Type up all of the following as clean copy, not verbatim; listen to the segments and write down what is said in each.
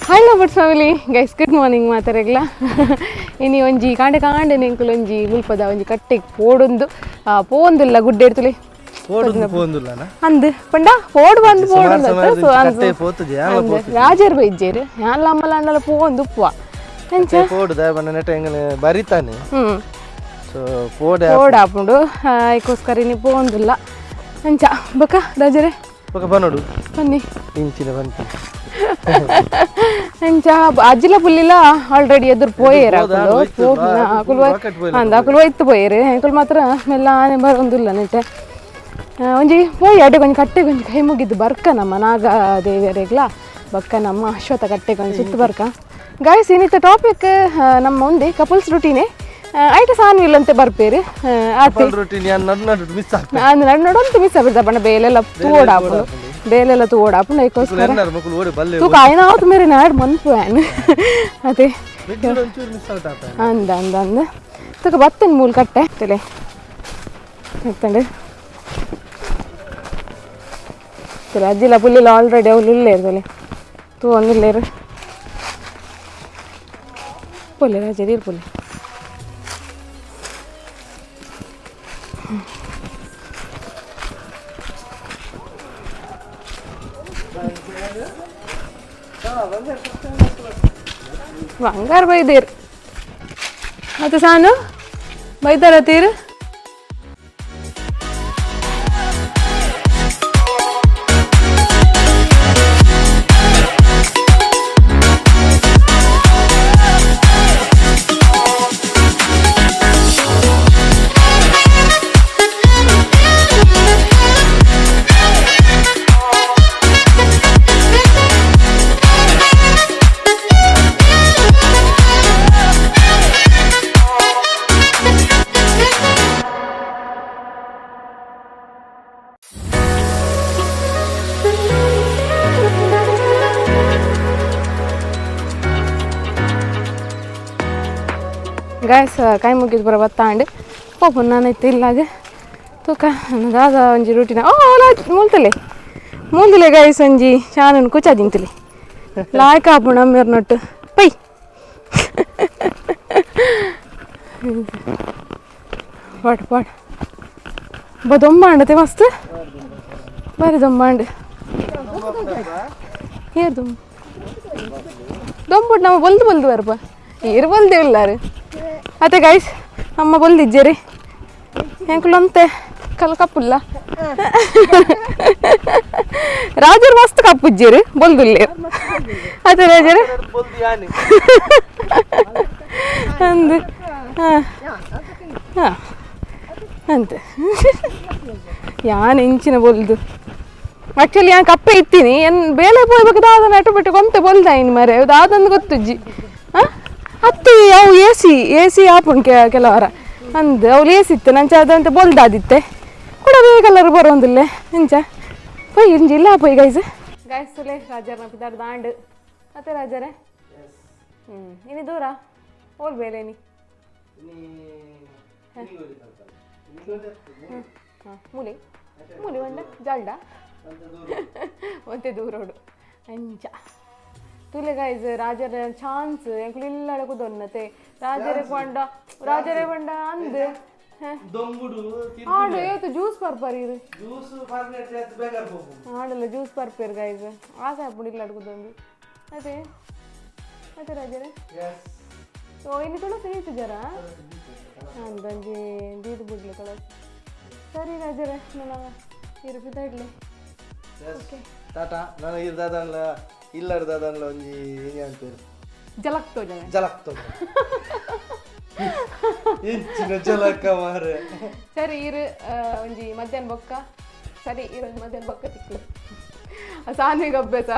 Hi lovers family, guys, good morning ಮಾತಾರೆಗ್ಲ. ಇನಿ ಒಂಜಿ ಕಾಂಡೆ ಕಾಂಡೆ ನೆಂಕುಲು ಒಂಜಿ ಮುಲ್ಪದ ಒಂಜಿ ಕಟ್ಟೆಗ್ ಪೋಡೊಂದು ಪೋವೊಂದುಲ್ಲ ಗುಡ್ಡೆ ಎಡ್ತುಲೆ. ಪೋಡುಂದು ಪೋಂದುಲ್ಲನ. ಅಂದ್ ಪಂಡ ಪೋಡು ಬಂದು ಪೋಡೊಂದು. ಸುಮಾರು ಸೊ ಕಟ್ಟೆ ಪೋತುಜಿ, ಯಾನ್ಲ ಅಂದ್ ರಾಜರ್ ಬೈಜೇರು, ಯಾನ್ಲ ಅಮ್ಮಲ ಅಂಡಲ ಪೋವೊಂದು ಉಪ್ಪುವ ಅಂಚ. ಪೋಡು ದಾಯ ಬಣ್ಣ ನೆಟ ಎಂಗನೆ ಬರಿತಾನೆ. ಸೊ ಪೋಡೆ. ಪೋಡಾಪುಂಡು, ಐಕೋಸ್ಕರ ಇನಿ ಪೋವೊಂದುಲ್ಲ ಅಂಚ. ಬೊಕ ರಾಜರೇ? ಬೊಕ ಬನೋಡು. ಬನ್ನಿ. ಇಂಚಿನ ಬಂತು. ಅಂಚ ಅಜ್ಜಿಲ ಪುಲ್ಲಿಲ ಆಲ್ರೆಡಿ ಎದುರು ಪೋಯೇರು. ಅಕುಲು ಅಕುಲು ಅಂದ ಅಕುಲು ಒಯ್ತು ಪೋಯೇರು. ಎಂಕುಲು ಮಾತ್ರ ಮೆಲ್ಲಾನೆ ಬರೋಂದುಲ್ಲ ನೆಟ್ಟೆ. ಒಂಜಿ ಪೋಯಿ ಅಡೆ ಒಂಜಿ ಕಟ್ಟೆಗೆ ಒಂಜಿ ಕೈ ಮುಗಿದು ಬರ್ಕ ನಮ್ಮ ನಾಗ ದೇವಿಯರೆಗ್ಲ ಬಕ್ಕ ನಮ್ಮ ಅಶ್ವತ್ಥ ಕಟ್ಟೆಗೆ ಒಂಜಿ ಸುತ್ತು ಬರ್ಕ. ಗಾಯ್ಸ್, ಇನ್ನಿತ್ತ ಟಾಪಿಕ್ ನಮ್ಮ ಒಂದೇ ಕಪಲ್ಸ್ ರುಟೀನೇ. ಐಟ ಸಾನ್ವಿಲ್ಲಂತೆ ಬರ್ಪೇರು ಆತೆ. ರೊಟ್ಟಿ ಯಾನ್ ನಡು ನಡು ಮಿಸ್ ಆಗ್ತದೆ. ಅಂದ್ ನಡು ನಡು ಮಿಸ್ ಆಗ್ಬಿಡ್ತ ಬಣ್ಣ ಬೇಲೆಲ್ಲ ತೋಡಾಪುಂಡು, ಬೇಲೆಲ್ಲ ತೋಡಾಪುಂಡು, ಐಕೋಸ್ಕರ. ಎನ್ನಾರು ಮಕ್ಕಳು ಓಡಿ ಬಲ್ಲೆ. ತೂಕ ಆಯ್ನಾವತ್ತು ಮೇರೆ ನಾಡ್ ಮನ್ಪು ಆನ್ ಅದೇ. ಮಿಡ್ಲ್ ಒಂಚೂರು ಮಿಸ್ ಆಗ್ತಾ. ಅಂದ ಅಂದ ಅಂದ ತೂಕ ಬತ್ತನ್ ಮೂಲ ಕಟ್ಟೆ ತಲೆ ಎತ್ತಂಡು ತಲೆ. ಅಜ್ಜಿಲ ಪುಲ್ಲಿಲ ಆಲ್ರೆಡಿ ಅವ್ಲು ಇಲ್ಲೇರು ತಲೆ ತೂ ಒಂದಿಲ್ಲೇರು. ಪೊಲ್ಲೆ ರಾಜ ನೀರು ಪೊಲ್ಲೆ. ಬಂಗಾರ ಬೈದೇರು ಮತ್ತೆ ಸಾನು ಬೈತಾರ ತೀರು. ಗಾಯ್ಸ್, ಕೈ ಮುಗಿದು ಬರ ಬತ್ತಾಂಡ್ ಪೋಪು ನಾನೈತೆ ಇಲ್ಲಾಗ. ತೂಕ ದಾದ ಒಂಜಿ ರೂಟಿನ ಓ ಮೂಲ್ತಲೆ ಮೂಲ್ತಲೆ. ಗಾಯ್ಸ್, ಒಂಜಿ ಚಾನನ್ ಕುಚ ತಿಂತಲೆ ಲಾಯ್ಕ ಆಪುಂಡು ಅಮ್ಮೇರ್ ನೊಟ್ಟು ಪೈ. ಪಾಟ್ ಪಾಟ್ ಬ ದೊಂಬಾಂಡತೆ ಮಸ್ತ್ ಬಾರಿ ದೊಂಬಾಂಡ್. ಏರ್ ದೊಂಬ ದೊಂಬುಡು ನಮ್ಮ ಬೊಲ್ದು ಬೊಲ್ದು ಬರ್ಪ ಏರು ಬೊಲ್ದೆ ಇಲ್ಲಾರು ಅತ್ತೆ. ಗೈಸ್, ಅಮ್ಮ ಬೊಲ್ದಿಜ್ಜೇರಿ, ಎಂಕುಲಂತೆ ಕಲ್ ಕಪ್ಪುಲ್ಲ. ರಾಜರು ಮಸ್ತ್ ಕಪ್ಪುಜ್ಜೇರು, ಬೊಲ್ದುಲ್ಲೇರು ಅತ್ತೆ ರಾಜರು. ಬೊಲ್ದು ಯಾನಿ. ಅಂದು ಹಾಂ ಹಾಂ ಅಂತೆ ಯಾನ್ ಇಂಚಿನ ಬೊಲ್ದು. ಆಕ್ಚುಲಿ ಯಾನ್ ಕಪ್ಪೆ ಇತ್ತೀನಿ ಎನ್ ಬೇಲೆ ಪೋಯ್ಬೇಕು ದಾದನ ಆಟೋಮೆಟಿಕ್ ಒಂತೆ ಬೊಲ್ದಾಯಿನಿ ಮರೆ ದಾದಂದು ಗೊತ್ತುಜ್ಜಿ. ಹಾಂ ಅತ್ತಿ ಅವು ಎ ಸಿ ಎ ಸಿ ಆಪುಂಡು ಕೆಲವರ ಅಂದ್ ಅವು ಎ ಸಿ ಇತ್ತೆ ನಂಚ ಅದಂತೆ ಬೊಲ್ದಾದಿತ್ತೆ ಕೂಡ ಬೇಗ ಬರೋಂದಿಲ್ಲ ಅಂಚ ಪೊಯ್ ಇಂಜಿ ಇಲ್ಲ ಪೊಯ್. ಗೈಸ್ ಗೈಸ್, ತುಲೆ ರಾಜರ್ನ ಪಿದಾರ್ ದಾಂಡ್ ಅತ್ತೆ ರಾಜರೇ. ಇನಿ ದೂರ ಓಲ್ ಬೇಲೆ ನೀ ಹಾಂ ಮೂಲೆ ಮೂಲೆ ಒಂಡ ಜಾಲ್ಡ ಒಂತೆ ದೂರೋಡು ಅಂಚ. ತುಲೆ ಗೈಸ್, ರಾಜರ ಚಾನ್ಸ್ ಎಂಕುಲು ಇಲ್ಲಡ ಕುದೊನ್ನತೆ. ರಾಜರೇ ಪಂಡ ರಾಜರೇ ಪಂಡ ಅಂದ್ ದೊಂಬುಡು. ಆಂಡ ಏತು ಜ್ಯೂಸ್ ಪರ್ಪರ್ ಇರು. ಜ್ಯೂಸ್ ಫಾರ್ಮೇಟ್ ಬೇಗಾರ್ ಪೋಪು. ಆಂಡಲ್ಲ ಜ್ಯೂಸ್ ಪರ್ಪೇರು ಗೈಸ್, ಆಸೆ ಆಪುಂಡು ಇಲ್ಲಡ ಕುದೊಂದು ಅದೇ ಅದೇ ರಾಜರೇ. ಎಸ್. ಓ ಇನ್ನು ತುಳಸಿ ಈತು ಜರ ಅಂದಂಜಿ ದೀದ್ ಬುಡ್ಲೆ ತುಳಸಿ. ಸರಿ ರಾಜರೇ, ನನ್ನ ಇರು ಇಡ್ಲಿ. ಎಸ್, ಟಾಟಾ. ನಾನು ಇರ್ ದಾದನ್ಲ ಇಲ್ಲಡ್ ದಾದನ್ಲ ಒಂಜಿ ಏನೇ ಅಂತೀರಿ. ಜಲಕ್ ತೋಜನೆ. ಜಲಕ್ ತೋಜ ಇಂಚಿನ ಜಲಕ ಮಾರೆ. ಸರಿ ಇರು ಒಂಜಿ ಮಧ್ಯಾಹ್ನ ಬೊಕ್ಕ. ಸರಿ ಇರು, ಒಂಜಿ ಮಧ್ಯಾಹ್ನ ಬೊಕ್ಕ ತಿಕ್ಲು. ಸಾನ್ವಿಗೆ ಅಭ್ಯಾಸ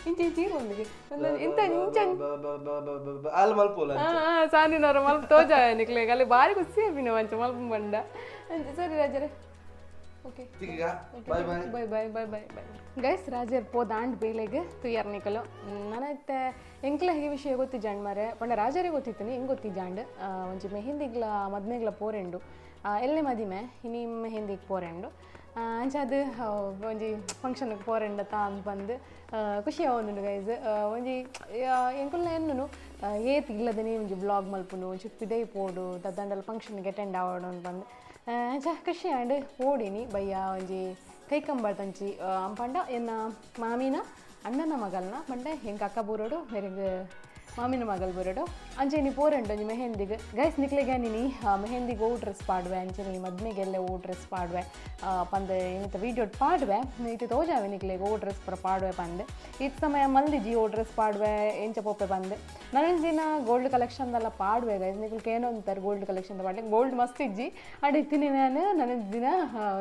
ಇಂಚ ಇಂಚ ಇರು ಒಂದಿಗೆ ಒಂದು ಇಂತ ಇಂಚ. ಅಲ್ ಮಲ್ಪೋಲ. ಸಾನಿನವರ ಮಲ್ಪ ತೋಜ ನಿಕ್ಲೆ ಅಲ್ಲಿ ಬಾರಿ ಖುಷಿ ಆಪಿನ ಮಂಚ ಮಲ್ಪ ಬಂಡ ಅಂಚ. ಸರಿ ರಾಜರೇ, okay. Bye bye. Bye bye bye bye bye. Guys, ರಾಜರ್ ಪೋದಾಂಡ್ ಬೇಲೆಗ್ ತುಯ್ಯರ್ ನಿಕಲು. ನನೈತೆ ಎಂಕ್ಲ ಈ ವಿಷಯ ಗೊತ್ತಿಜ್ಜಾಂಡ್ ಮಾರೆ. ಪಂಡ ರಾಜರೇ ಗೊತ್ತಿತ್ತು, ಹೆಂಗೆ ಗೊತ್ತಿಜ್ಜಾಂಡ್. ಒಂಜಿ ಮೆಹಂದಿಗ್ಲ ಮದ್ಮೆಗ್ಲ ಪೋರೆಂಡು ಎಲ್ಲೆ ಮದಿಮೆ ಇನಿ ಮೆಹಂದಿಗ್ ಪೋರೆಂಡು. ಅಂಚಾದ್ ಒಂಜಿ ಫಂಕ್ಷನ್ ಪೋರೆಂಡ ತಾನ್ ಪಂದ್ ಖುಷಿ ಆವೊಂದುಂಡು ಗೈಸ್. ಒಂಜಿ ಎಂಕುಲ್ನ ಎನ್ನುನು ಏತ್ ಇಲ್ಲದನೇ ಒಂಜಿ ಬ್ಲಾಗ್ ಮಲ್ಪುನು, ಒಂಜಿ ಪಿದೈ ಪೋಡು ದದ್ದಾಂಡಲ ಫಂಕ್ಷನ್ಗೆ ಅಟೆಂಡ್ ಆವೊಡು ಪಂದ್. ಅಂಚ ಖುಷಿ ಆಂಡ್ ಪೋಡಿನಿ ಬಯ್ಯ ಒಂಜಿ ಕೈಕಂಬ ತಂಚಿ ಪಂಡ ಎನ್ನ ಮಾಮಿನ ಅಣ್ಣನ ಮಗಲ್ನ ಪಂಡ ಎಂಕ್ ಅಕ್ಕ ಬೂರೋಡು ಮೆರೆಗ್ ಮಾಮಿನ ಮಗಲ್ ಬೂರೋಡು. ಅಂಚೆ ನೀ ಪೋರೆಂಡು ಒಂಜಿ ಮೆಹಂದಿಗ್ ಗೈಸ್. ನಿಕ್ಲೆಗೆ ನೀ ಮೆಹಂದಿಗೆ ಓ ಡ್ರೆಸ್ ಪಾಡುವೆ, ಅಂಚೆ ನೀ ಮದ್ಮೆಗೆಲ್ಲ ಓ ಡ್ರೆಸ್ ಪಾಡುವೆ ಪಂದ್ ಇನ್ನಿತ ವೀಡಿಯೋ ಪಾಡುವೆ. ಇತ್ತೆ ತೋಜಾವೆ ನಿಕ್ಲೆಗ್ ಓ ಡ್ರೆಸ್ ಪೂರ ಪಾಡುವೆ ಪಂದ್. ಇತ್ ಸಮಯ ಮಲ್ದಿಜಿ ಓ ಡ್ರೆಸ್ ಪಾಡುವೆ ಎಂಚ ಪೋಪೆ ಪಂದ್. ನನೊಂಜಿ ದಿನ ಗೋಲ್ಡ್ ಕಲೆಕ್ಷನ್ದೆಲ್ಲ ಪಾಡುವೆ ಗೈಸ್. ನಿಕುಲು ಕೇನೊಂತಾರೆ ಗೋಲ್ಡ್ ಕಲೆಕ್ಷನ್ ಪಾಡ್ಲೆ, ಗೋಲ್ಡ್ ಮಸ್ತ್ ಇಜ್ಜಿ ಅಂಡ್ ಇತ್ತಿನಿ ನಾನು ನನೊಂಜಿ ದಿನ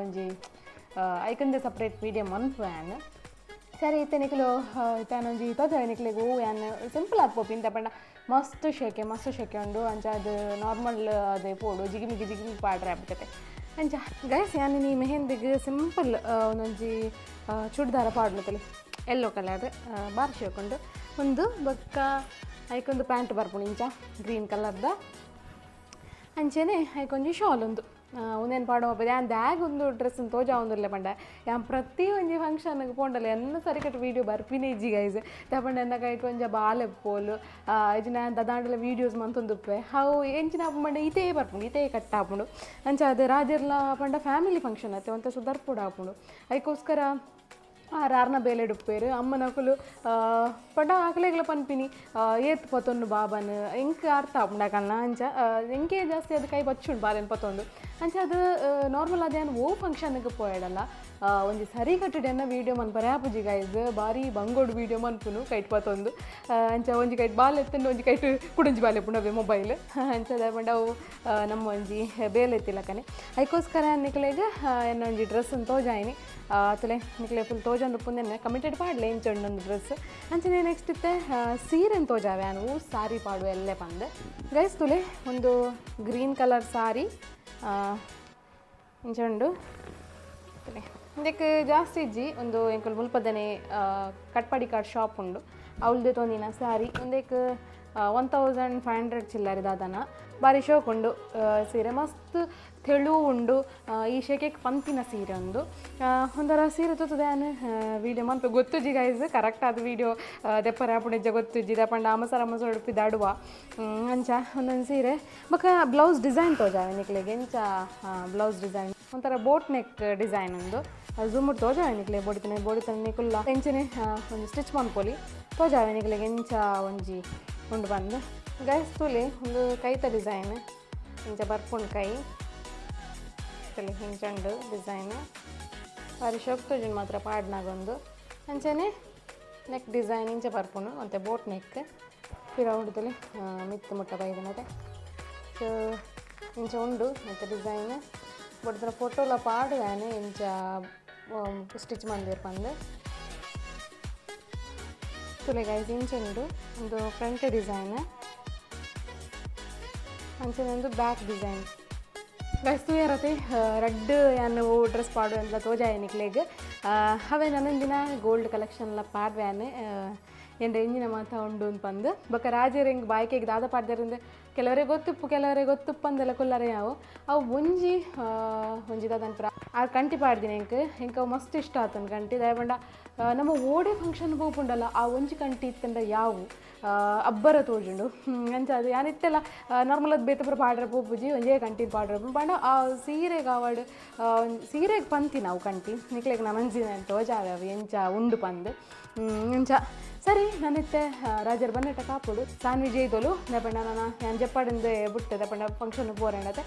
ಒಂಜಿ ಐಕಂದೆ ಸಪ್ರೇಟ್ ವೀಡಿಯೋ ಮನ್ಪುವೆ ಯಾನ್. ಸರಿ, ಇತ್ತೆ ನಿಕುಲು ಇತ್ತೆ ಒಂಜಿ ತೋಜಾವೆ ನಿಕ್ಲೆಗ್ ಓ ಯಾನ್ ಸಿಂಪಲ್ ಆದ್ ಪೋಪಿ ಇಂತ ಪಂಡ ಮಸ್ತ್ ಶೆಕೆ, ಮಸ್ತ್ ಶೆಕೆ ಉಂಡು. ಅಂಚ ಅದು ನಾರ್ಮಲ್ ಅದೇ ಪೋಡು ಜಿಗಿಮಿಗಿ ಜಿಗಿಮಿಗಿ ಪಾಡ್ರೆ ಆಪುಜತೆ. ಅಂಚ ಗೈಸ್, ಯಾನ್ ಇನಿ ಮೆಹಂದಿಗ್ ಸಿಂಪಲ್ ಒಂದೊಂಜಿ ಚೂಡಿದಾರ ಪಾಡ್ಲುತ್ತಲೆ, ಎಲ್ಲೋ ಕಲರ್ ಬಾರಿ ಶೋಕುಂಡು ಒಂದು. ಬೊಕ್ಕ ಐಕೊಂದು ಪ್ಯಾಂಟ್ ಬರ್ಪುಂಡು ಇಂಚ ಗ್ರೀನ್ ಕಲರ್ದ. ಅಂಚೆನೆ ಐಕೊಂಜಿ ಶಾಲ್ ಉಂದು. ಉಂದೆನ್ ಪಾಡೊಂದು ಯಾನ್ ದಾಗ್ ಒಂದು ಡ್ರೆಸ್ ತೋಜಾವೊಂದುಲ್ಲೆ ಪಂಡ ಯಾನ್ ಪ್ರತಿ ಒಂಜಿ ಫಂಕ್ಷನ್ಗೆ ಪೋಂಡಲ ಎನ್ನ ಸರಿಕಟ್ ವೀಡಿಯೋ ಬರ್ಪಿನೇ ಇಜ್ಜಿ ಗೈಸ್. ದಾಯೆ ಎನ್ನ ಕೈಟ್ ಒಂಜ ಬಾಲೆ ಪೋಲು ಇಜ್ಜಿಂಡ ಯಾನ್ ದಾದಾಂಡಲ ವೀಡಿಯೋಸ್ ಮಂತೊಂದುಪ್ಪೆ. ಅವು ಎಂಚಿನ ಆಪುಂಡು ಪಂಡ ಇತೇ ಬರ್ಪುಂಡು, ಇತೇ ಕಟ್ ಆಪುಂಡು. ಅಂಚ ಅದು ರಾಜೆರ್ಲ ಪಂಡ ಫ್ಯಾಮಿಲಿ ಫಂಕ್ಷನ್ ಅತ್ತೆ, ಒಂತೆ ಸುದರ್ಪುಡು ಆಪುಂಡು. ಐಕೋಸ್ಕರ ಆರ್ನ ಬೇಲೆಡ್ ಉಪ್ಪುವೆರ್ ಅಮ್ಮನಕುಲು ಪಂಡ ಅಕಲೆಗ್ಲ ಪನ್ಪಿನಿ ಏತ್ ಪತೊಂದು ಬಾಬನ್ ಎಂಕ್ ಅರ್ಥ ಆಪುಂಡು ಅಕಲ್ನ. ಅಂಚ ಎಂಕೇ ಜಾಸ್ತಿ ಅದು ಕೈ ಬಚ್ಚುಂಡು ಬಾಲೆನ್ ಪತೊಂದು. ಅಂಚ ಅದು ನಾರ್ಮಲ್ ಆದ್ ಯಾನ್ ಓ ಫಂಕ್ಷನ್ಗೆ ಪೋಯಡಲ್ಲ ಒಂಜಿ ಸರಿ ಕಟ್ಟುಡು ಎನ್ನ ವೀಡಿಯೋ ಮನ್ಪರೆ ಆಪುಜಿ ಗೈಸ್. ಬಾರಿ ಬಂಗೋಡು ವೀಡಿಯೋ ಮನ್ಪುನು ಕೈಟ್ ಪತೊಂದು. ಅಂಚ ಒಂಜಿ ಕೈಟ್ ಬಾಲೆ ಎತ್ತುಂಡು, ಒಂಜಿ ಕೈಟ್ ಕುಡೊಂಜಿ ಬಾಲೆ ಉಪ್ಪುಂಡು, ಅವೇ ಮೊಬೈಲ್. ಅಂಚ ದಾಯೆ ಪಂಡ ಅವು ನಮ್ಮ ಒಂಜಿ ಬೇಲೆ ಇತ್ತಿಲಕನೆ. ಐಕೋಸ್ಕರ ನಿಕಲೆಗ್ ಎನ್ನ ಒಂಜಿ ಡ್ರೆಸ್ ತೋಜಾಯಿನಿ. ತುಲೆ ನಿಕಲೆ ಫುಲ್ ತೋಜೊಂದು ಉಪ್ಪುಂದೆನೆ ಕಮಿಟೆಡ್ ಪಾಡ್ಲೆ ಇಂಚ ಉಂಡೊಂದು ಡ್ರೆಸ್. ಅಂಚನೆ ನೆಕ್ಸ್ಟ್ ಇತ್ತೆ ಸೀರೆನ್ ತೋಜಾವೆ ಯಾನ್, ಓ ಸಾರಿ ಪಾಡುವೆ ಎಲ್ಲೆ ಪಂದ್. ಗೈಸ್ ತುಲೆ, ಒಂದು ಗ್ರೀನ್ ಕಲರ್ ಸಾರಿ ಇಂಚ ಉಂಡು ತುಲೆ. ಇಂದಕ್ಕೆ ಜಾಸ್ತಿ ಇಜ್ಜಿ, ಒಂದು ಎಂಕುಲು ಮುಲ್ಪದನೆ ಕಟ್ಪಾಡಿ ಕಾರ್ಡ್ ಶಾಪ್ ಉಂಡು, ಅವಲ್ದೆ ತೊಂದಿನ ಸಾರಿ. ಒಂದೇಕ್ 1500 ಚಿಲ್ಲರೆ ದಾದನ. ಬಾರಿ ಶೋಕ್ ಉಂಡು ಸೀರೆ, ಮಸ್ತ್ ತೆಳು ಉಂಡು. ಈ ಶೆಕೆಕ್ ಪಂತಿನ ಸೀರೆ ಉಂದು. ಒಂಥರ ಸೀರೆ ತೂತುದೆ ಯಾನ್ ವೀಡಿಯೋ ಮನ್ಪೆ ಗೊತ್ತುಜಿ ಗೈಸ್. ಕರೆಕ್ಟ್ ಆದ್ ವೀಡಿಯೋ ದೆಪ್ಪರೆ ಆಪುಂಡು ಇಜ್ಜ ಗೊತ್ತುಜಿ, ದಾಯೆ ಪಂಡ ಅಮಸರ ಅಮಸರ ಪಿದಾಡುವ. ಅಂಚ ಒಂದೊಂದು ಸೀರೆ ಬೊಕ ಬ್ಲೌಸ್ ಡಿಸೈನ್ ತೋಜಾವೆ ನಿಕ್ಲೆಗ್ ಎಂಚ ಬ್ಲೌಸ್ ಡಿಸೈನ್. ಒಂಥರ ಬೋಟ್ ನೆಕ್ ಡಿಸೈನ್ ಉಂದು. ಝೂಮ್ ತೋಜಾವೆ ನಿಕ್ಲೆ ಬೋಡಿತನೆ ಬೋಡಿತನೆ ನಿಕುಲ್ಲ ಎಂಚನೆ ಒಂಜಿ ಸ್ಟಿಚ್ ಮನ್ಪೊಲಿ. ತೋಜಾವೆ ನಿಕ್ಲೆಗ್ ಎಂಚ ಒಂಜಿ ಉಂಡು ಬಂದು. ಗೈಸ್ ತೂಲೆ, ಒಂದು ಕೈತ ಡಿಸೈನ್ ಇಂಚ ಬರ್ಪುಂಡು. ಕೈ ತೂಲೆ, ಇಂಚ ಉಂಡು ಡಿಸೈನ್. ಬಾರಿ ಶೋಕ್ ತೋಜುಂಡು ಮಾತ್ರ ಪಾಡ್ನಾಗೊಂದು. ಅಂಚನೆ ನೆಕ್ ಡಿಸೈನ್ ಇಂಚ ಬರ್ಪುಂಡು, ಒಂತೆ ಬೋಟ್ ನೆಕ್. ಪಿರ ಉಂಡು ತೂಲೆ, ಮಿತ್ತು ಮುಟ್ಟ ಬೈದನತೆ. ಸೊ ಇಂಚ ಉಂಡು ನೆತ್ತ ಡಿಸೈನ್. ಬೊಡ್ದನ ಫೋಟೋಲ ಪಾಡುವೇನೆ ಇಂಚ ಸ್ಟಿಚ್ ಮಂದೆರ್ ಪಂದ್. ತೂಲೆ ಗೈಸ್, ಇಂಚ ಉಂಡು ಒಂದು ಫ್ರಂಟ್ ಡಿಸೈನ್, ಅಂಚನೆ ಒಂದು ಬ್ಯಾಕ್ ಡಿಸೈನ್. ಗೈಸ್ ತೂಯರತೆ, ರಡ್ಡ್ ಯಾನ್ ಡ್ರೆಸ್ ಪಾಡುವೆ ಅಂತ ತೋಜಾಯ ನಿಕ್ಲೆಗ್. ಅವೇ ನನೊಂದಿನ ಗೋಲ್ಡ್ ಕಲೆಕ್ಷನ್ಲ ಪಾಡ್ವೆ ಯಾನ್, ಎಂಡ ಎಂಜಿನ ಮಾತ ಉಂಡು ಪಂದ್. ಬೊಕ ರಾಜೆರ್ ಎಂಕ್ ಬಾಯ್ಕೆಗ್ ದಾದ ಪಾಡ್ದೆರಿಂದ್ ಕೆಲವರೆ ಗೊತ್ತುಪ್ಪು, ಕೆಲವರೆ ಗೊತ್ತುಪ್ಪಂದೆಲ್ಲ ಕುಲ್ಲರೆ ಯಾವು. ಅವು ಒಂಜಿ ಒಂಜಿ ದಾದ ಆ ಕಂಟಿ ಪಾಡ್ದಿನಿ ಎಂಕ್ ಎಂಕ್ ಅವು ಮಸ್ತ್ ಇಷ್ಟ ಆತುಂಡು ಕಂಟಿ. ದಾಯೆ ಪಂಡ ನಮ್ಮ ಓಡೆ ಫಂಕ್ಷನ್ ಪೋಪುಂಡಲ್ಲ, ಆ ಒಂಜಿ ಕಂಟಿ ಇತ್ತಂಡ ಯಾವು ಅಬ್ಬರ ತೋಜುಂಡು. ಅಂಚ ಅದು ಯಾನ್ ಇತ್ತೆಲ್ಲ ನಾರ್ಮಲ್ ಅದು ಬೇತೆ ಪೂರ ಪಾಡ್ರೆ ಪೋಪುಜಿ, ಒಂಜೇ ಕಂಟಿ ಪಾಡ್ರೆ. ಪಂಡ ಆ ಸೀರೆಗ್ ಆವಡ್ ಸೀರೆಗ್ ಪಂತಿನ ಅವು ಕಂಟಿ. ನಿಕ್ಲೆಗ್ ನಮಂಜಿನ ತೋಜಾವೆ ಅವು ಎಂಚ ಉಂಡು ಪಂದ್. ಅಂಚ ಸರಿ, ನಾನಿತ್ತೆ ರಾಜರ್ ಬನ್ನಟ ಕಾಪುಡು. ಸಾನ್ವಿ ಜೈದೋಲು ದಾಯೆ ನನ್ನ ಯಾನ್ ಜಪ್ಪಾಡಿಂದ ಬುಟ್ಟೆ, ದಾಯೆ ಫಂಕ್ಷನ್ ಪೋರೆಂಡತೆ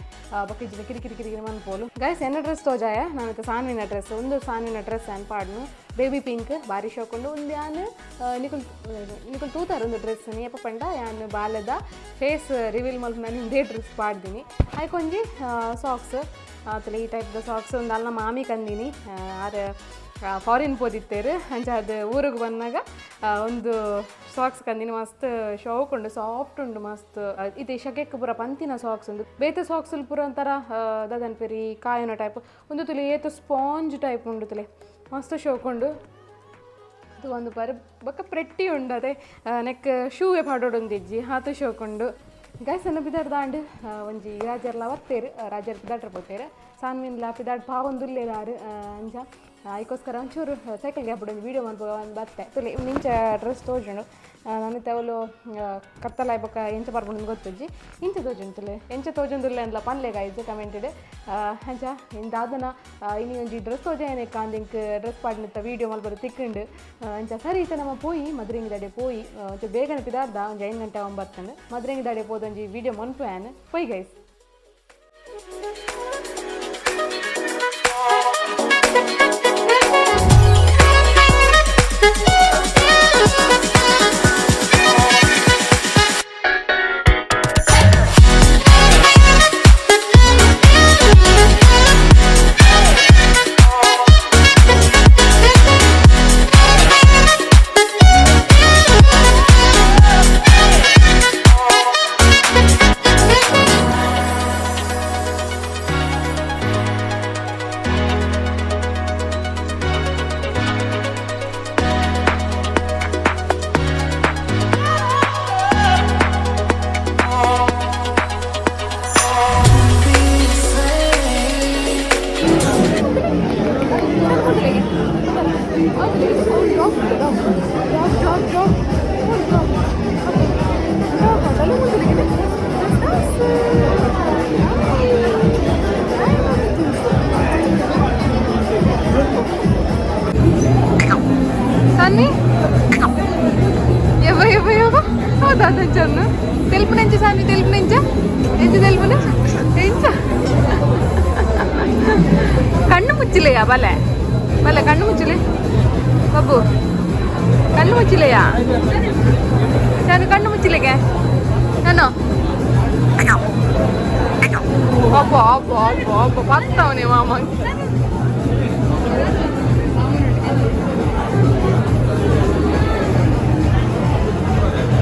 ಬೊಕ ಇಜ್ಜಿಂಡ ಕಿರಿ ಕಿರಿ ಕಿರಿ ಮನ್ಪೋಲು. ಗೈಸ್, ಎನ್ನ ಡ್ರೆಸ್ ತೋಜಾಯ ನಾನಿತ್ತೆ ಸಾನ್ವಿನ ಡ್ರೆಸ್. ಒಂದು ಸಾನ್ವಿನ ಡ್ರೆಸ್ ಯಾನ್ ಪಾಡ್ನು, ಬೇಬಿ ಪಿಂಕ್, ಬಾರಿ ಶೋಕುಂಡು. ಒಂದು ಯಾನ್ ನಿಕುಲ್ ನಿಕುಲ್ ತೂತಾರ ಒಂದು ಡ್ರೆಸ್ ಏಪ ಪಂಡ ಯಾನ್ ಬಾಲೆದ ಫೇಸ್ ರಿವೀಲ್ ಮಲ್ಪು ನಾನು ಇಂದೇ ಡ್ರೆಸ್ ಪಾಡ್ದಿನಿ. ಐಕೊಂಜಿ ಸಾಕ್ಸ್ ಆತಲೆ, ಈ ಟೈಪ್ದ ಸಾಕ್ಸ್ ಒಂದು ಅಲ್ಲ ಮಾಮಿ ಕಂದಿನಿ. ಆರ್ ಫಾರಿನ್ ಪೋದಿತ್ತೇರು, ಅಂಚ ಅದು ಊರಿಗೆ ಬಂದಾಗ ಒಂದು ಸಾಕ್ಸ್ ಕಂದಿನಿ. ಮಸ್ತ್ ಶೋಕ್ ಉಂಡು, ಸಾಫ್ಟ್ ಉಂಡು ಮಸ್ತ್. ಇದು ಶಕೆಕ್ ಪೂರ ಪಂತಿನ ಸಾಕ್ಸ್ ಉಂದು. ಬೇತೆ ಸಾಕ್ಸ್ ಪೂರ ಒಂಥರ ದಾದನ್ಪೇರಿ ಕಾಯನ ಟೈಪ್ ಒಂದು. ತುಲೆ, ಏತು ಸ್ಪಾಂಜ್ ಟೈಪ್ ಉಂಡು ತುಲೆ, ಮಸ್ತ್ ಶೋಕ್ ಉಂಡು. ಅದು ಒಂದು ಬಾರಿ ಬೊಕ್ಕ ಪ್ರೆಟ್ಟಿ ಉಂಡು ಅದೇ. ನೆಕ್ ಶೂವೆ ಪಾಡೋಡೊಂದಿಜ್ಜಿ, ಆತು ಶೋಕ್ ಉಂಡು. ಗೈಸ್, ಅನ್ನ ಬಿದರ್ದಾಂಡ್. ಒಂಜಿ ರಾಜರ್ಲ ಬತ್ತೇರು, ರಾಜರ್ ಪಿದಾಟ್ರ ಪೋತೇರು. ಸಾನ್ವಿನ್ ಲಾಪಿದಾಡ್ ಪಾವೊಂದುಲ್ಲೆರ್ ಅಂಚ ಐಕೋಸ್ಕರ ಒಂಚೂರು ಸೈಕಲ್ ಗ್ಯಾಪ್ ಒಂಜಿ ವೀಡಿಯೋ ಮನ್ಪುಗ ಒಂದು ಬತ್ತೆ. ತುಲೆ ಇಂಚ ಡ್ರೆಸ್ ತೋಜುಂಡು. ನನಿತ ಅವ್ಲು ಕತ್ತಲಾಯ್ ಬೊಕ್ಕ ಎಂಚ ಬರ್ಪುಂಡು ಗೊತ್ತುಜ್ಜಿ. ಇಂಚ ತೋಜುಂಡು ತುಲೆ, ಎಂಚ ತೋಜೊಂದುಲ್ಲೆ ಅಂದ್ಲ ಪನ್ಲೆ ಗೈಸ್ ಕಮೆಂಟೆಡ್. ಅಂಚ ಎಂದಾದನ ಇನಿ ಒಂಜಿ ಡ್ರೆಸ್ ತೋಜಾಯನೆ ಕಾಂದಿಂಕ್ ಡ್ರೆಸ್ ಪಾಡಿನತ್ತ ವೀಡಿಯೋ ಮಲ್ಪರೆ ತಿಕ್ಕುಂಡು. ಅಂಚ ಸರಿ ಇತ್ತೆ ನಮ್ಮ ಪೋಯಿ ಮದ್ರಿಂಗ್ ದಾಡೆ ಪೋಯಿ. ಒಂಚೂರು ಬೇಗನೆ ಪಿದಾರ್ದ, ಒಂಜಿ 5 ಗಂಟೆ 9 ಮದ್ರಿಂಗ್ ದಾಡೆ ಪೋದು ಒಂಜಿ ವೀಡಿಯೋ ಮನ್ಪು ಪೋಯಿ ಗೈಸ್. ಸನ್ನಿ ಎವ್ವ ಎವ್ವ ಎವ್ವ ಹೌದಾ ಚನ್ನು తెలుపు నుంచి సామి, తెలుపు నుంచా ఎంచ తెలుపును ఎంచ ಕಣ್ಣು ಮುಚ್ಚಿಲೆಯಾ? ಬಲೆ ಬಲೆ ಕಣ್ಣು ಮುಚ್ಚಿಲೆ ಬಾಬು, ಕಣ್ಣು ಮುಚ್ಚಿಲೆಯಾ? ನಾನು ಕಣ್ಣು ಮುಚ್ಚಿಲೆಗೆ ನಾನು ಅಬ್ಬ ಅಬ್ಬ ಅಬ್ಬ ಅಬ್ಬ ಬತ್ತವನೇ ಮಾಮ.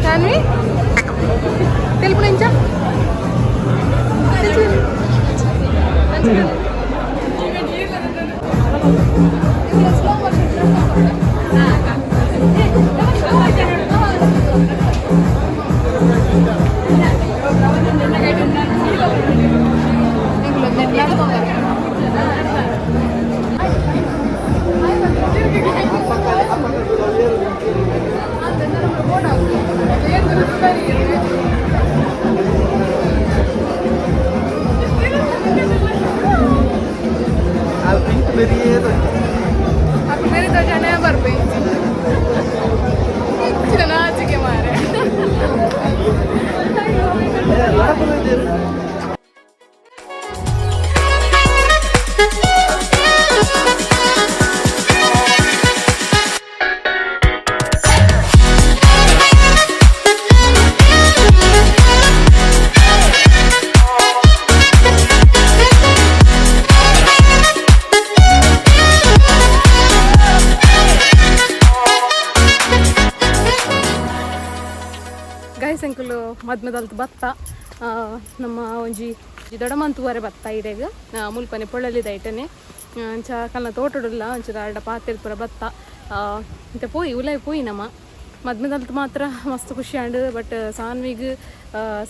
ಸಾನ್ವಿ తెలుపు నుంచా. ಮಾರೆ. ಗೈಸ್, ಅಂಕುಲು ಮದ್ಮೆದಲ್ತು ಬತ್ತ. ನಮ್ಮ ಒಂಜಿ ದೊಡಮಂತುವರೆ ಬತ್ತ ಇಡೆಗ್ ಮುಲ್ಪನೆ ಪೊಳ್ಳಲಿದ ಐಟನೆ. ಅಂಚ ಕಲ್ನ ತೋಟಡುಲ್ಲ ಒಂಚೂರು ಅರ್ಡ ಪಾತೆರ್ ಪೂರ ಬತ್ತ. ಇತ್ತೆ ಪೋಯಿ ಉಲಾಯ್ ಪೋಯಿ. ನಮ್ಮ ಮದ್ಮೆದಲ್ತು ಮಾತ್ರ ಮಸ್ತ್ ಖುಷಿ ಆಂಡ್. ಬಟ್ ಸಾನ್ವಿಗ್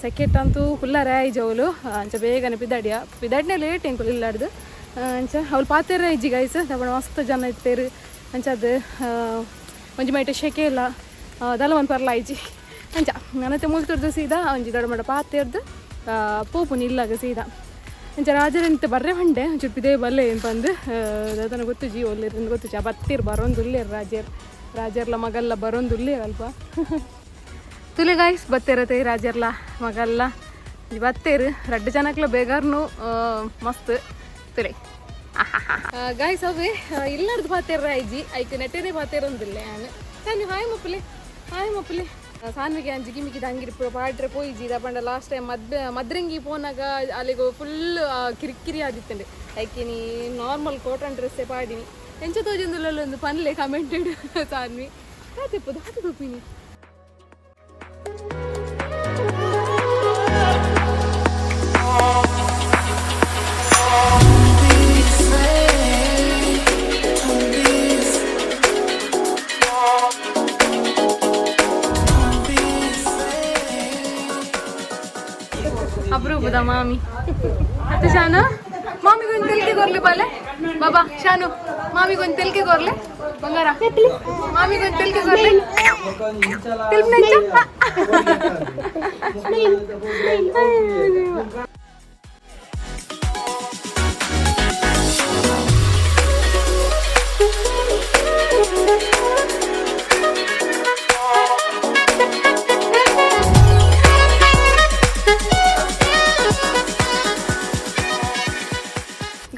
ಸೆಕೆಟ್ ಅಂತೂ ಕುಲ್ಲರೆ ಆಯ್ಜ ಅವಳು. ಅಂಚ ಬೇಗನೆ ಪಿದಾಡಿಯ, ಪಿದಾಡಿನೇ ಲೇಟ್ ಎಂಕುಲು ಇಲ್ಲಾಡ್ದು. ಅಂಚ ಅವಳು ಪಾತೆರ ಇಜ್ಜಿ ಗೈಸ್. ತಪಣ ಮಸ್ತ್ ಜನ ಇತ್ತೇರು. ಅಂಚ ಅದು ಒಂಜಿ ಮೈಟ ಶೆಕೆ ಇಲ್ಲ ದಲ ಒಂದು ಪರ್ಲ ಆಯ್ಜಿ. ಅಂಚ ನನತೆ ಮುಲ್ತುರ್ದು ಸೀದಾ ಒಂಜಿ ದೊಡ್ಡ ಮಡ ಪಾತೆರ್ದು ಪೋಪುನಿ ಇಲ್ಲಾಗ ಸೀದಾ. ಅಂಚ ರಾಜರಂತೆ ಬರ್ರೆ ಬಂಡೆ ಒಂಚೂರು ಪಿದೇ ಬಲ್ಲೆ ಏನು ಬಂದು ದಾದನ ಗೊತ್ತುಜಿ ಒಲ್ಲೆರ್ ಗೊತ್ತುಜಿ. ಆ ಬತ್ತೀರ್ ಬರೋಂದುಲ್ಲೇರು ರಾಜರ್, ರಾಜರ್ಲ ಮಗಲ್ಲ ಬರೋಂದುಲ್ಲೇರ್ ಅಲ್ಪ. ತುಲೆ ಗಾಯ್ಸ್, ಬತ್ತೇರತೆ ರಾಜರ್ಲ ಮಗಲ್ಲ ಬತ್ತೇರು. ರಡ್ಡು ಜನಕ್ಲ ಬೇಗಾರ್ನು ಮಸ್ತ್. ತುಲೆ ಗಾಯ್ಸ್, ಅವೇ ಇಲ್ಲಾರ್ದು ಪಾತೇರ ಐಜಿ ಐಕ್ ನೆಟ್ಟೆನೇ ಪಾತೇರೊಂದಿಲ್ಲ. ನಾನು ಹಾಯ್ ಮಪ್ಪಲೆ, ಹಾಯ್ ಮಪ್ಪಲೆ. ಸಾನ್ವಿಗೆ ಅಂಜಿ ಗಿಮಿಕಿದ ಅಂಗಿರಿ ಪೂರ ಪಾಡ್ರೆ ಪೋಯಿಜಿ ಪಂಡ ಲಾಸ್ಟ್ ಟೈಮ್ ಮದ್ರಂಗಿ ಪೋನಾಗ ಅಲ್ಲಿಗೆ ಫುಲ್ ಕಿರಿಕಿರಿ ಆದಿತ್ತಂಡೆ. ಐಕಿನಿ ನಾರ್ಮಲ್ ಕಾಟನ್ ಡ್ರೆಸ್ಸೇ ಪಾಡಿನಿ. ಎಂಚ ತೋಜೊಂದುಲ್ಲ ಒಂದು ಪನ್ಲೆ ಕಮೆಂಟೆಡ್. ಸಾನ್ವಿ ಕಾತೆಪ್ಪದು ಹಾಕಿ ತೋಪಿನಿ. ಅಪರೂಪದ ಮಾಮಿ. ಅತ್ತೆ ಶಾನ ಮಾಮಿ. ಮಾಮಿಗೊಂದು ತೆಲ್ಕೆ ಕೊರ್ಲೆ ಬಾಲೆ. ಬಾಬಾ ಶಾನು, ಮಾಮಿಗೊಂದು ತೆಲ್ಕೆ ಕೊರ್ಲೆ. ಬಂಗಾರ, ಮಾಮಿಗೊಂದು ತೆಲ್ಕೆ ಕೊರ್ಲೆ. ತೆಲ್ಪಿನ?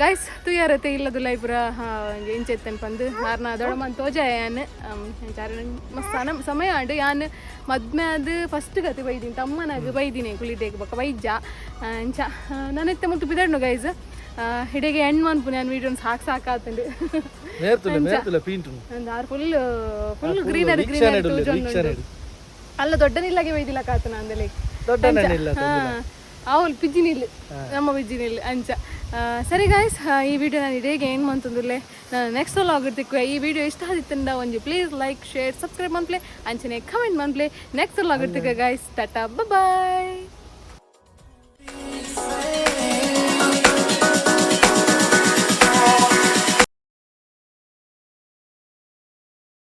ಗೈಸ್, ತುಯ್ಯಾರತೆ ಇಲ್ಲದುಲ್ಲ ಪೂರ ಇಂಚೆತ್ತನ್ ಪಂದು ಆರ್ನ ದೊಡಮನ್ ತೋಜಾಯ. ಯಾನ್ ಚಾರಣ ಮಸ್ತ್ ಸನ ಸಮಯ ಆಂಡ್. ಯಾನ್ ಮದ್ಮೆ ಆದ್ ಫಸ್ಟ್ ಗತಿ ಬೈದಿನಿ, ತಮ್ಮನಾಗ ಬೈದಿನಿ ಕುಲಿಟೇಕ್. ಬೊಕ್ಕ ಬೈಜ ಅಂಚ ನಾನು ಇತ್ತೆ ಮುಟ್ಟು ಬಿದಡ್ನು ಗೈಸ್. ಹಿಡಿಗೆ ಎಂಡ್ ಮನ್ಪುನಿ ನಾನು ವೀಡಿಯೋನ್. ಸಾಕು ಸಾಕಾತುಂಡು. ನೇರ್ತುಲೆ ನೇರ್ತುಲೆ ಪೀಂಟು. ಅಂದ್ ಆರ್ ಫುಲ್ ಫುಲ್ ಗ್ರೀನರಿ ಗ್ರೀನರಿ ತೋಜೊಂದುಂಡು. ಅಲ್ಲ, ದೊಡ್ಡ ನಿಲ್ಲಾಗೆ ಬೈದಿಲ್ಲ ಕಾತನ ಅಂದಲೆ. ದೊಡ್ಡ ನಿಲ್ಲ. ಅವಳು ಪಿಜ್ಜಿನಿಲ್, ನಮ್ಮ ಪಿಜ್ಜಿನಿಲ್ ಅಂಚ. ಸರಿ ಗಾಯ್ಸ್, ಈ ವಿಡಿಯೋ ನಾನು ಇಡೀ ಏನು ಮಂತಂದುಲ್ಲೆ. ನಾನು ನೆಕ್ಸ್ಟ್ ವ್ಲಾಗ್ ತಿಕ್ಕುವೆ. ಈ ವಿಡಿಯೋ ಇಷ್ಟ ಆದಿತ್ತಂಡ ಒಂಜಿ ಪ್ಲೀಸ್ ಲೈಕ್, ಶೇರ್, ಸಬ್ಸ್ಕ್ರೈಬ್ ಮನ್ಪ್ಲೆ, ಅಂಚನೆ ಕಮೆಂಟ್ ಮನ್ಪ್ಲೆ. ನೆಕ್ಸ್ಟ್ ವ್ಲಾಗ್ ತಿಕ್ಕ ಗೈಸ್. Tata, boy.